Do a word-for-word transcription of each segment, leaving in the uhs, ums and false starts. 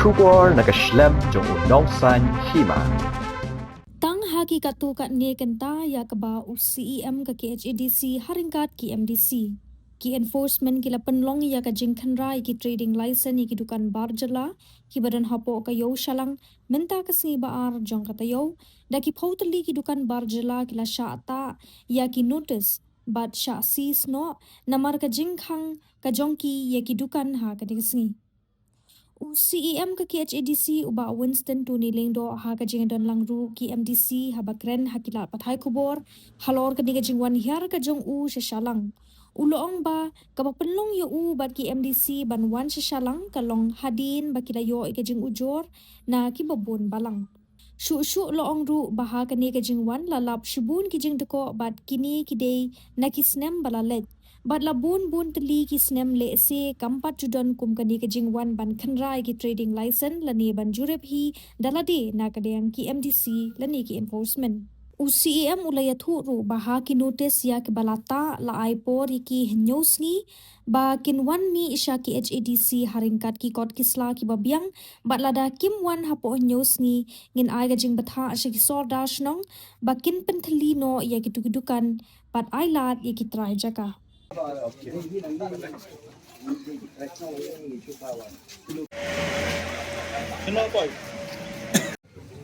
Khubor na ka shlem jong u nongsaiñ hima. Tang ha ki katto katne kynta ïa kaba u C E M ka K H A D C ha ryngkat ki M D C, ki enforcement ki la pynlong ïa ka jingkhynra ïa ki trading license ïa ki dukan bar jylla kiba don hapoh ka ïew Shallang mynta ka sngi ba ar jong ka taïew, da ki phew tylli ki dukan bar jylla ki la shah tah ïa ki notice bad shah seize noh namar ka jingkhang ka jong ki ïa ki dukan ha kane ka sngi. U C E M ka K H A D C u Bah Winston Tony Lyngdoh ha ka jingdon lang ruh ki M D C haba kren ha ki lad pathai khubor halor kane ka jingwan hiar ka jong u sha Shallang. U la ong ba kaba pynlong ïa u bad ki M D C ban wan sha Shallang ka long hadien ba ki la ïoh ïa ka jingujor na kiba bun balang. Shuh shuh la ong ruh ba ha kane ka jingwan la lap shibun ki jingdkoh bad kine ki dei na ki snem ba la leit. Bad la bun bun tylli ki snem lehse kam pat ju don kum kane ka jingwan ban khynra ïa ki trading license lane ban jurip hi da lade na ka liang ki M D C lane ki enforcement. U C E M u la ïathuh ruh ba ha ki notice ïa kiba la tah la ai por ïa ki hynñiew sngi ba kin wan mih sha K H A D C ha ryngkat ki kot ki sla kiba biang, bad lada kim wan hapoh hynñiew sngi ngin ai ka jingbthah sha ki sordar shnong ba kin pynthylli noh ïa kito ki dukan bad ai lad ïa ki trai jaka.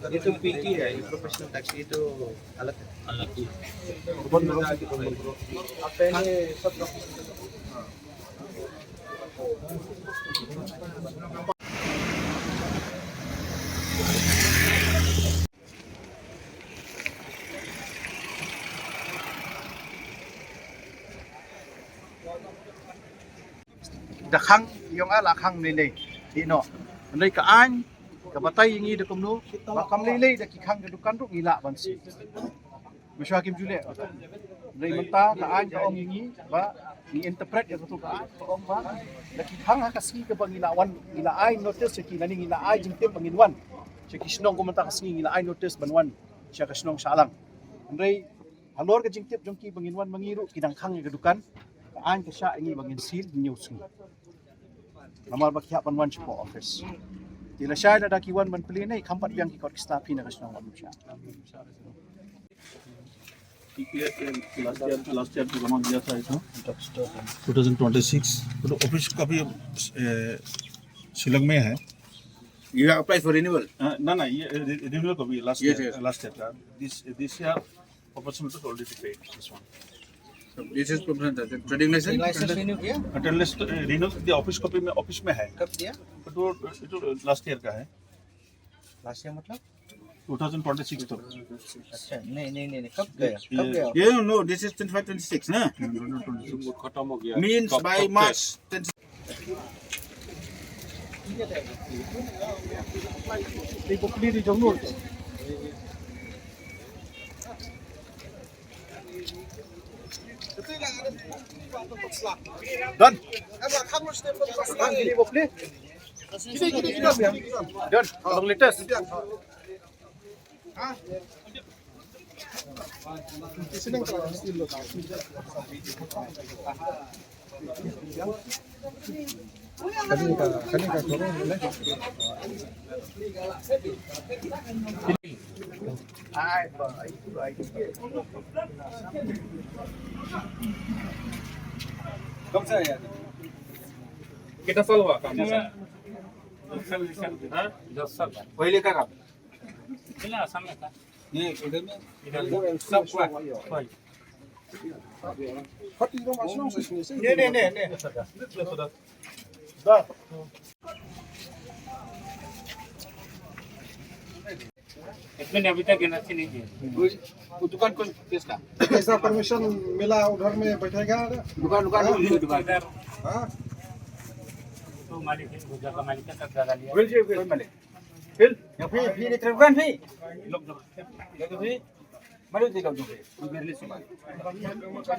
ये तो पीटी है, ये professional taxi तो अलग है। अलग है। अपन लोग, अपन लोग, आप पहले सब Da khang ïong a la khang lei lei. Dei noh. Hynrei ka aiñ ka batai ïa ngi da kumno ba kam lei lei da ki khang ka dukan ruh ngi lah ban seize. Mynshuwa kim ju leh. Hynrei mynta ka aiñ ka ong ïa ngi ba ngi interpret ïa kato ka aiñ ka ong ba da ki khang ha ka sngi kaba ngi la wan, ngi la ai notice ïa ki lane ngi la ai jingtip ba ngin wan sha ki shnong, kumta ka sngi ngi la ai notice ban wan sha ka shnong Shallang. Hynrei halor ka jingtip jong ki ba ngin wan ma ngi ruh ki dang khang ïa ka dukan, ka aiñ ka shah ïa ngi ba ngin seal hynñiew sngi. Namar ba ki hap ban wan shapoh office. Te lashai lada ki wan ban plie ne kham pat biang ki kot ki sla phi na ka shnong Umsha. ये, ये last year, last year जो जमा किया था इसमें, two thousand twenty six. तो ऑफिस का भी, ए, शिलोंग में है। You have applied for renewal? अ, ना, ना, ये रि-, रिन्यूअल का भी last year, yes, yes. Last year का। दिस, दिस ईयर ऑफिस में तो already paid this one. So this is professional, the trading license? License renew किया? अटेंडेंस तो, ए, रिन्यू द ऑफिस कॉपी में, ऑफिस में है। कब दिया? तो, तो लास्ट ईयर का है। लास्ट ईयर मतलब? टू थाउजेंड ट्वेंटी सिक्स तो। अच्छा, नहीं, नहीं, नहीं, नहीं, कब गया? कब ये गया? ये no, this is twenty five twenty six ना? खत्म हो गया। Means by March twenty. Done. Done. Long latest. कितना साल हुआ काम करता है? हाँ? दस साल। पहले का काम? पहले आसाम में था। नहीं, इधर में। इधर में। सब हुआ। हुआ। नहीं, नहीं, नहीं, नहीं। इसमें अभी तक एनओसी नहीं है। वो दुकान कौन किसका? कैसा परमिशन मिला उधर में बैठेगा? दुकान, दुकान, हाँ? दुकान। हाँ? तो मालिक है, वो जगह मालिक है, सब जगह लिया। बोलिए, बोलिए। मालिक। फिर? या फिर, फिर इधर दुकान फिर? लोग दो। या तो फिर? Mari ti dong tu. Biar ni semua.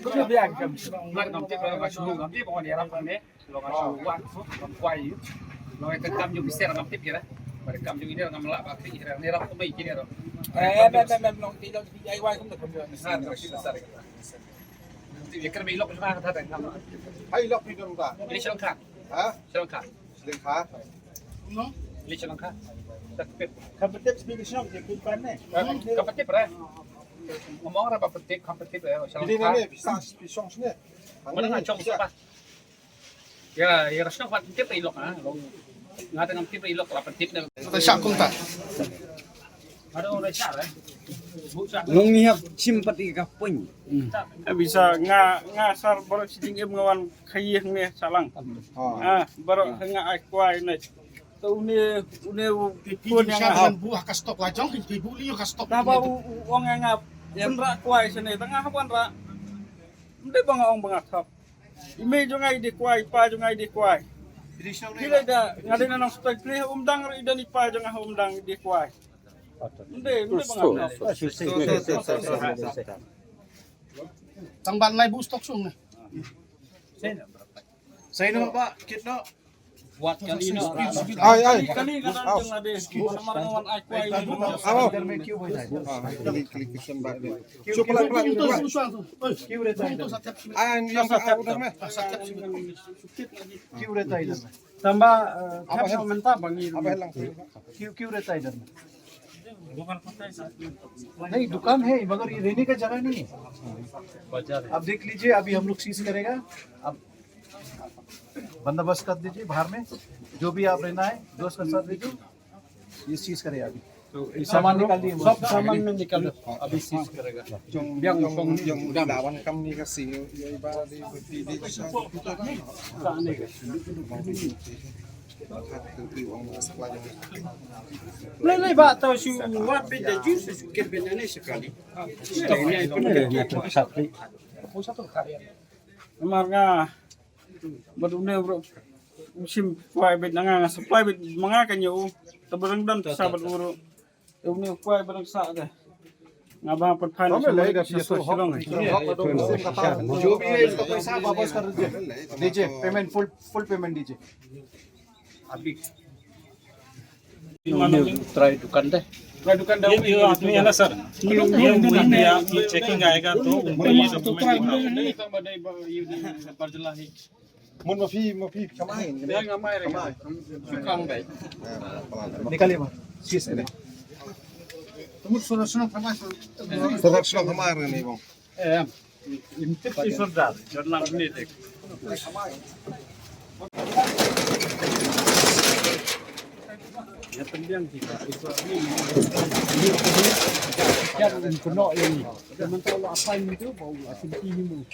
Kau tu biar jam. Mar ngam tip, ngam shu, ngam tip, ngam ni rap ni. Long shu wan, ngam kuai. Long ka kam jong biser ngam tip kira. Bar kam jong ini ngam lah bakri kira. Ni rap tu mai kini rap. Eh, mem, mem, mem, long ti dong D I Y kum dah kum dah. Besar, besar, besar. Ti biar kami lok semua kata dah ngam. Hai lok ni dong dah. Ini Sri Lanka. Ha? Sri Lanka. Sri Lanka. No? Li sha lang ka. Ka pynthip. Ka pynthip sbi ki shong ki pynpan ne. Ka pynthip re. Ngam ong re ba pynthip, ka pynthip re. Sha lang ka. Pisa, pisa shong ne. Mana nga shong sa ba. Ya, ya, rasna ka pynthip re ilok, ha. Long. Nga tang pynthip re ilok, la pynthip ne. Ta sha kum ta. Aduh, udah sha re. Bu sha. Long ni hap shim pat i ka pun. Bisa nga, nga sar baroh shi jingim nga wan khaïi hangne sha lang. Ah, baroh nga ai kwai ne. To une, une u pun yang nga hap. Bu ha ka stok la jong, ki bu li ha ka stok. Naba u, u ong yang nga hap. Yang ra kwai shane, tang nga hap wan ra. Mde ba nga ong ba nga hap. I mei jong nga i dei kwai, i pa jong nga i dei kwai. Ki lei da, nga dei na nong stok, pynlei ha Umdang ruh i don i pa jong nga ha Umdang i dei kwai. Mde, mde ba nga hap. Tang ban lai bu stok sung ne. Sai na ba kit no. Wat kali no. Ai, ai. Kali ka dang jong la de. Namar nga wan ai kwai. Aw. Klik, klik, klik, klik. Cuba pelan, pelan, pelan. Ai, yang tak udah meh. Tamba, eh, tap sa mynta ba ngi. Apa lang? Kiu, kiu reta idhar mein. नहीं, दुकान है, मगर ये रहने का जगह नहीं है। अब देख लीजिए, अभी हम लोग सीज करेगा। अब बंदोबस्त कर दीजिए बाहर में, जो भी आप रहना है, दोस्त के साथ रहिए, ये सीज करेगा अभी। तो ये सामान निकाल दिए, सब सामान में निकाल दो, अभी सीज करेगा। Jong, jong, jong, jong dawan kam ni ka si, ye ba di, di, di, di, Lei lei ba tau shu wat bit da ju shu kit bit ne sekali. Mar nga bad une bro, shim kwai bit na nga, nga supply bit ma nga ka ñiew. Te ba dang don sa bad bro. Une kwai ba dang sa de. Nga ba pat phan. जो भी है, इसका पैसा वापस कर दीजिए। दीजिए, payment, full, full payment दीजिए। अभी। Trai dukan de. Trai dukan de. ये, ये आदमी है ना सर, ये, ये, ये चेकिंग आएगा तो उनको ये डॉक्यूमेंट दिखाओ। Mun ma phi, ma phi, kamai. Ya, ngamai re. Kamai. Shukang dai. Nikali ma. Sis ne. Tumut sura sura kamai. Sura sura kamai re ni bang. Eh, im tip ti sura. Jangan ni dek. Ya, pendiang kita. Itu ni. Yang kena ini. Sementara apa itu bau asin kini mu.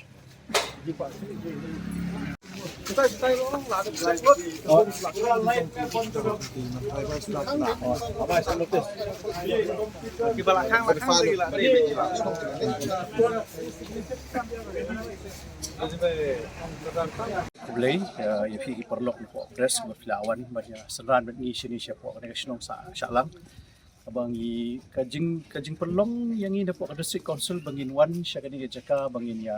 Khublei, eh, ïa phi ki paralok napoh press, ba phi la wan ban ïa synran bad ngi shane shapoh kane ka shnong Sha-, Shahlang. Kaba ngi ka jing, ka jingpynlong ïa ngi napoh ka District Council ba ngin wan sha kane ka jaka ba ngin ïa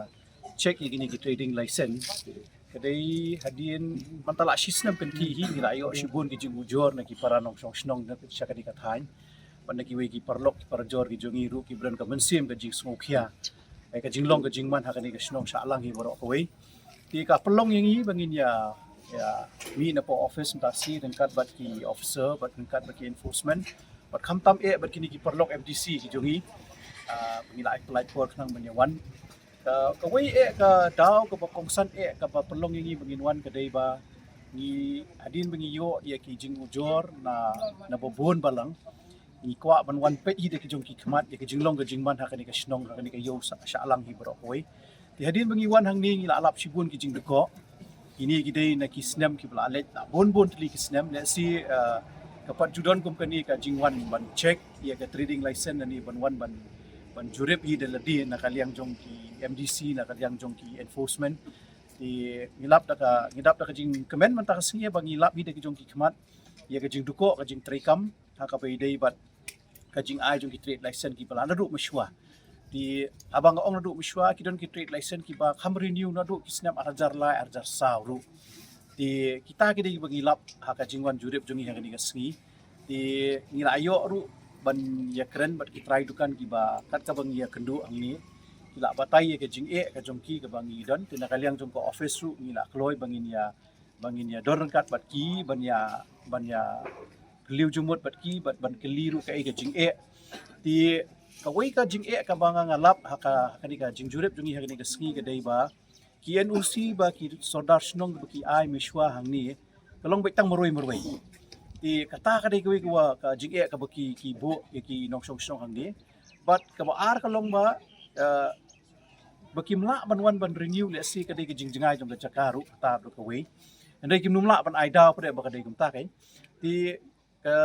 check ïa kine ki trading license. Ka dei hadien mynta la shi snem kynthih hi ngi la ïoh shibun ki jingujor na ki para nongshong shnong na sha kane ka thaiñ. Bad na kiwei ki paralok ki parajor ki jong ngi ruh kiba don ka mynsiem ka jingsngewkhia. Ïa ka jinglong ka jingman ha kane ka shnong Shahlang hi baroh kawei. Te ka pynlong ïa ngi ba ngin ïa, ïa mih napoh office mynta shi ryngkat bad ki officer bad ryngkat bad ki enforcement. Bad khamtam eh bad kine ki paralok M D C ki jong ngi. Ah, ba ngi la ai pynlait por khnang ban ïa wan. Ka, kawei eh ka daw kaba kongsan eh kaba pynlong ïa ngi ba ngin wan ka dei ba ngi hadien ba ngi ïoh ïa ki jingujor na, na ba bun balang. Ngi kwah ban wan peit hi da ki jong ki khmat ïa ka jinglong ka jingman ha kane ka shnong ha kane ka ïew Sha-, Shahlang hi baroh kawei. Te hadien ba ngi wan hangne ngi la lap shibun ki jingdukok. Kine ki dei na ki snem kiba la leit la bun bun tylli ki snem. Let's see, uh, ka pat ju don kum kane ka jingwan ban check ïa ka trading license lane ban wan ban, ban jurip hi da lade na ka liang jong ki M D C, na ka liang jong ki enforcement. Te ngi lap da ka, ngi lap da ka jingkmen mynta ka sngi ba ngi lap hi da ki jong ki khmat ïa ka jingdukok ka jingtrei kam ha kaba ïadei bad ka jingai jong ki trade license kiba la naduh mynshuwa. Te haba nga ong naduh mynshuwa ki don ki trade license kiba kham renew naduh ki snem ar hajar lai ar hajar saw ruh. Te kita ki dei kiba ngi lap ha ka jingwan jurip jong ngi ha kane ka sngi. Te ngi la ïoh ruh ban ïakren bad ki trai dukan kiba kat kaba ngi ïakynduh hangne. Ki la batai ïa ka jingeh ka jong ki kaba ngi don. Te na ka liang jong ka office ruh ngi la kloi ba ngin ïa, ba ngin ïa don ryngkat bad ki ban ïa, ban ïa kylliu jingmut bad ki, bad ban kylli ruh kaei ka jingeh. Te kawei ka jingeh kaba nga nga lap ha ka, ha kane ka jingjurip jong ngi ha kane ka sngi ka dei ba ki N O C ba ki sordar shnong ba ki ai mynshuwa hangne ka long beit tang marwei marwei. Te kata ka dei kawei ka, ka jingeh kaba ki, ki buh ïa ki nongshong shnong hangne. Bad kaba ar ka long ba, eh, ba kim lah ban wan ban renew lehse ka dei ka jingjngai jong ka jaka ruh, kata ruh kawei. Hynrei kim nym lah ban ai daw pat ba ka dei kumta kein. Te ka,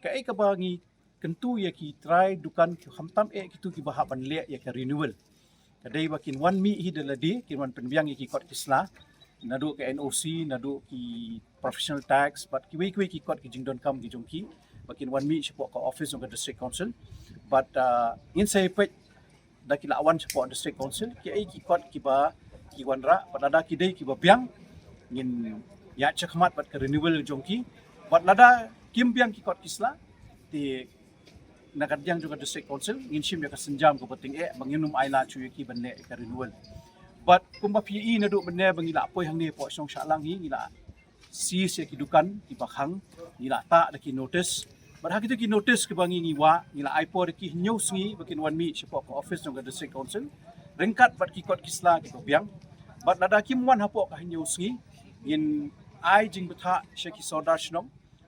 kaei kaba ngi kyntu ïa ki trai dukan, khamtam eh kito kiba hap ban leh ïa ka renewal, ka dei ba kin wan mih hi da lade, kin wan pynbiang ïa ki kot ki sla, naduh ka N O C, naduh ki professional tax bad kiwei kiwei ki kot ki jingdonkam ki jong ki, ba kin wan mih shapoh ka office jong ka District Council. Bad, ah, ngin sa ïa peit da ki la wan shapoh District Council, kiei ki kot kiba ki wanrah, bad lada ki dei kiba biang, ngin ïaid shakhmat bad ka renewal jong ki. Bad lada kim biang ki kot ki sla, te na ka liang jong ka District Council ngin shim ïa ka sienjam kaba tyngeh ba ngin nym ai lad shuh ïa ki ban leh ïa ka renewal. Bad kumba phi ïohi naduh mynne ba ngi la poi hangne hapoh shnong Shahlang hi, ngi la seize ïa ki dukan kiba khang, ngi la tah da ki notice. Bad ha kito ki notice kiba ngi, ngi wah, ngi la ai por ïa ki hynñiew sngi ba kin wan mih shapoh ka office jong ka District Council ryngkat bad ki kot ki sla kiba biang. Bad lada kim wan hapoh ka hynñiew sngi, ngin ai jingbthah sha ki sordar shnong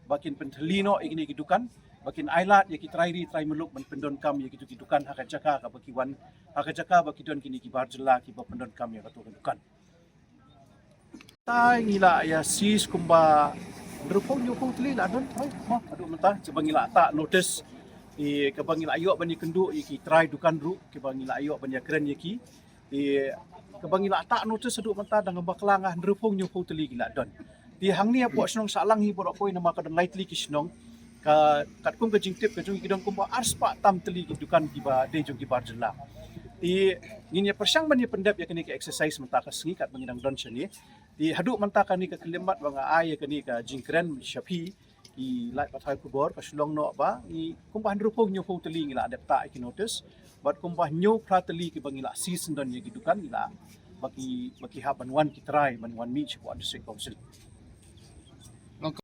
ba kin pynthylli noh ïa kine ki dukan, ba kin ai lad ïa ki trai ri trai muluk ban pyndonkam ïa kito ki dukan ha ka jaka kaba ki wan, ha ka jaka ba ki don kine ki bar jylla kiba pyndonkam ïa kato ka dukan. Te ngi la ïa seize kumba hynriewphew hynñiewphew tylli la don, hoi, mo, haduh mynta, kaba ngi la tah notice, ïa kaba ngi la ïoh ban ïakynduh ïa ki trai dukan ruh, kaba ngi la ïoh ban ïakren ïa ki, ïa kaba ngi la tah notice haduh mynta dang bakla nga hynriewphew hynñiewphew tylli ki la don. Te hangne hapoh shnong Shahlang hi baroh kawei namar ka don lai tylli ki shnong, ka, katkum ka jingtip ka jong ngi ki don kumba arspah tam tylli ki dukan kiba dei jong ki bar jylla. Te ngin ïa pyrshang ban ïa pyndep ïa kane ka exercise mynta ka sngi katba ngi dang don shane. Te haduh mynta kane ka khyllipmat ba nga ai ïa kane ka jingkren sha phi ki lad pathai khubor, ka shu long noh ba ngi kumba hynriewphew hynñiewphew tylli ngi la dep tah ïa ki notice, bad kumba hynñiew phra tylli kiba ngi la seize syndon ïa ki dukan ngi la, ba ki, ba ki hap ban wan ki trai ban wan mih shapoh District Council.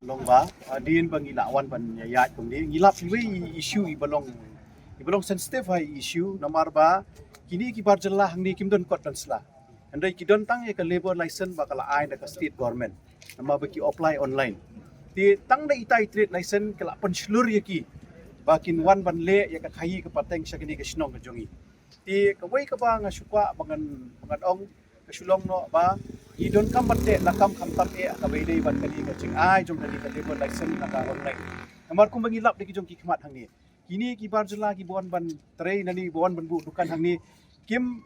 Long ba, ah, hadien ba ngi la wan ban ïaid kumne, ngi lap iwei i issue iba long, iba long sensitive ha i issue, namar ba kine ki bar jylla hangne kim don kot don sla. Hynrei ki don tang ïa ka labour license ba ka la ai da ka state government, namar ba ki apply online. Te tang da ita i trade license ka la pynshlur ïa ki ba kin wan ban leh ïa ka khaïi ka pateng sha kane ka shnong ka jong ngi. Te kawei kaba nga shu kwah ba ngan, ba ngan ong, ka shu long noh ba ngi donkam ban teh lakam khamtam eh ha kaba ïadei bad kane ka jingai jong kane ka labour license na ka online. Namar kumba ngi lap da ki jong ki khmat hangne, kine ki bar jylla kiba wan ban trei nangne, ba wan ban buh dukan hangne, kim,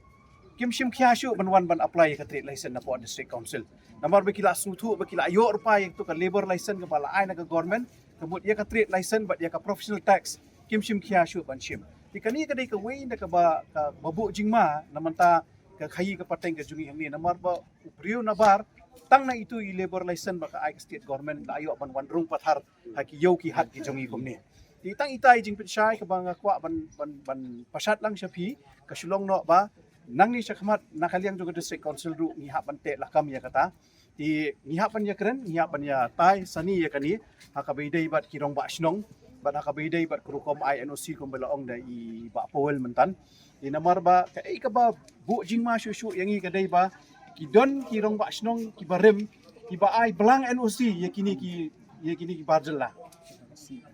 kim shim khia shuh ban wan ban apply ïa ka trade license napoh District Council. Namar ba ki la sngewthuh ba ki la ïoh ruh pat ïa kato ka labour license kaba la ai na ka government, ka mut ïa ka trade license bad ïa ka professional tax kim shim khia shuh ban shim. Te kane ka dei kawei na kaba, kaba buh jingma na bynta ka khaïi ka pateng ka jong ngi hangne, namar ba u briew nabar tang na itu i labour license ba ka ai ka state government la ïoh ban wan rung pathar ha ki ïew ki hat ki jong ngi kumne. Te tang ita i jingpynshai kaba nga kwah ban, ban, ban pashat lang sha phi, ka shu long noh ba nangne shakhmat na ka liang jong ka District Council ruh ngi hap ban teh lakam ïa kata. Te ngi hap ban ïakren, ngi hap ban ïatai sani ïa kane ha kaba ïadei bad ki rangbah shnong bad ha kaba ïadei bad ka rukom ai N O C kumba la ong da i Bah Powell myntan. Te namar ba kaei kaba buh jingma shuh shuh ïa ngi ka dei ba ki don ki rangbah shnong kiba rim, kiba ai blank N O C ïa kine ki, ïa kine ki bar jylla.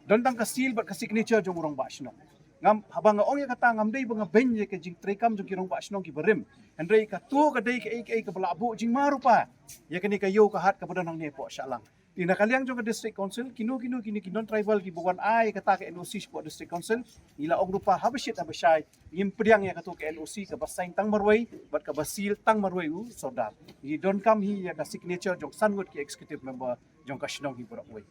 Don tang ka seal bad ka signature jong u rangbah shnong. Ngam, haba nga ong ïa kata ngam dei ba nga beiñ ïa ka jingtreikam jong ki rangbah shnong kiba rim. Hynrei kato ka dei kaei kaei kaba la buh jingma ruh pat ïa kane ka ïew ka hat kaba don hangne hapoh Shahlang. Te na ka liang jong ka District Council, kino kino kine ki non-tribal kiba wan ai kata ka N O C shapoh District Council, ngi la ong ruh pat haba shit haba shai ngim pdiang ïa kato ka N O C kaba sign tang marwei bad kaba seal tang marwei u sordar. Ngi donkam hi ïa ka signature jong san ngut ki executive member jong ka shnong hi baroh kawei.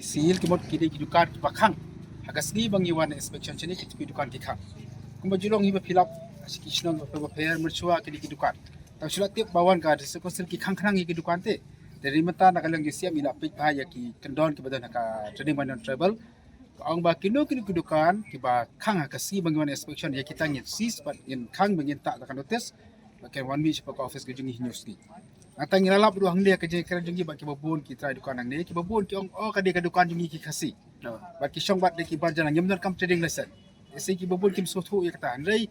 Seal ki mut ki dei ki dukan kiba khang. Ha ka sngi ba ngi wan inspection shane, kito ki dukan ki khang. Kumba ju long hi ba phi lap, ha ki shnong bapher bapher mynshuwa ki dei ki dukan. Tang shu la tip ba wan ka District Council ki khang khnang ïa ki dukan te. Te mynta na ka liang jong U C M ngi la peit bha ïa ki kyndon kiba don ha ka Training by Non-Tribal. Ka ong ba kino kino ki dukan kiba khang, ha ka sngi ba ngi wan inspection ïa kita ngin seize bad ngin khang bad ngin tah da ka notice. Ba kin wan mih shapoh ka office ka jong ngi hynñiew sngi. Nangta ngi la lap ruh hangne ka jingkren jong ngi bad kiba bun ki trai dukan hangne, kiba bun ki ong, oh, ka dei ka dukan jong ngi ki Khasi. Bad ki shong bad da ki bar jylla, ngim donkam trading license. Isi kiba bun kim sngewthuh ïa kata. Hynrei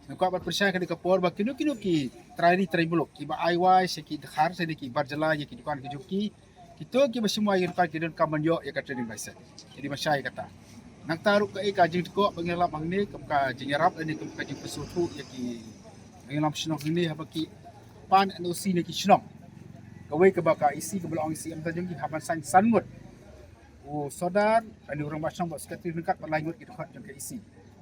nga kwah ban pynshai ka dei ka por ba kino kino ki trai ri trai muluk kiba ai wai sha ki dkhar, sha ki bar jylla ïa ki dukan ki jong ki, kito kiba shim wai ïa ki dukan ki donkam ban ïoh ïa ka trading license. Ki dei ban shai ïa kata. Nangta ruh kaei ka jingthoh ba ngi la lap hangne, kum ka jingïarap ne kum ka jingpynsngewthuh ïa ki nongïalam shnong hangne haba ki pan N O C na ki shnong. Kawei kaba ka E C kaba la ong E C em ta jong ki haba san san ngut u sordar, ani u rangbah shnong bad secretary ryngkat bad lai ngut ki dkhot jong ka E C.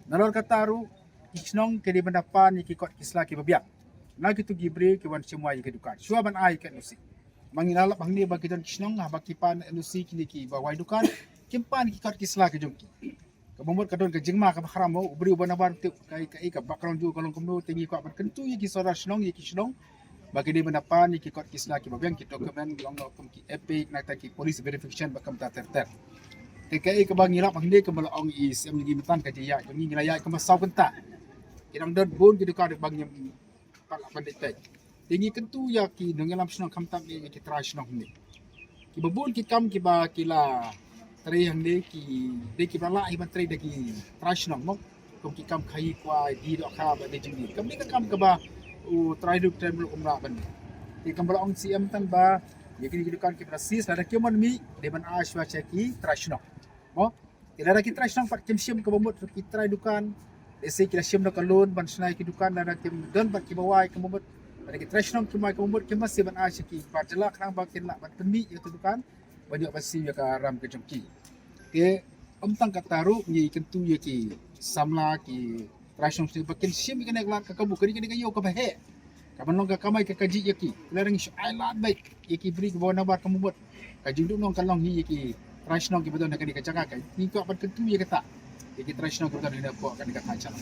Nalor kata ruh ki shnong ki dei ban da pan ïa ki kot ki sla kiba biang na kito ki briew ki wan shim wai ïa ki dukan shuwa ban ai ka N O C. Ma ngi la lap hangne ba ki don ki shnong haba ki pan N O C kine kiba wai dukan kim pan ki kot ki sla ki jong ki. Kaba mut ka don ka jingma kaba khram mo, u briew uba nabar tip kaei kaei ka background jong u ka long kumno, te ngi kwah ban kyntu ïa ki sordar shnong ïa ki shnong ba ki dei ban da pan ïa ki kot ki sla kiba biang, ki document long noh kum ki EPIC, nangta ki police verification bad kumta ter ter. Te kaei kaba ngi lap hangne kaba la ong i C M jong ngi mynta, ka jingïaid jong ngi, ngi la ïaid kumba saw kynta. Ki dang don bun ki dukan ba ngim pat lah ban leit peit. Te ngi kyntu ïa ki nongïalam shnong, khamtam ïa ki trai shnong hangne. Kiba bun ki kam kiba ki la trei hangne ki dei kiba lah hi ban trei da ki trai shnong mo. Kum ki kam khaïi kwai, die dohkha bad die jingdie. Kam dei ka kam kaba u trai duk trai muluk um lah ban. Te kaba la ong C M tang ba ïa kine ki dukan kiba la seize, lada kim wan mih, dei ban ai shuwa sha ki trai shnong. Mo? Te lada ki trai shnong pat kim shim kaba mut, ki trai dukan, lehse ki la shim da ka loan ban shna ïa ki dukan, lada kim don pat kiba wai kaba mut, lada ki trai shnong kim wai kaba mut, kim ban siew ban ai sha ki bar jylla khnang ba kin lah ban pynmih ïa ka dukan ban ïoh ban siew ïa ka ram ka jong ki. Te ym tang kata ruh, ngi kyntu ïa ki samla, ki trai shnong shnong ba kin shim ïa kane ka lad ka kabu, kane ka dei ka ïew kaba heh. Ka ban long ka kamai ka kajih ïa ki. Lada ngi shu ai lad beit ïa ki briew kiba nabar kaba mut, ka jingduhnong kan long hi ïa ki trai shnong kiba don ha kane ka jaka. Ka ngi kwah ban kyntu ïa kata ïa ki trai shnong kiba don ha kane ka jaka.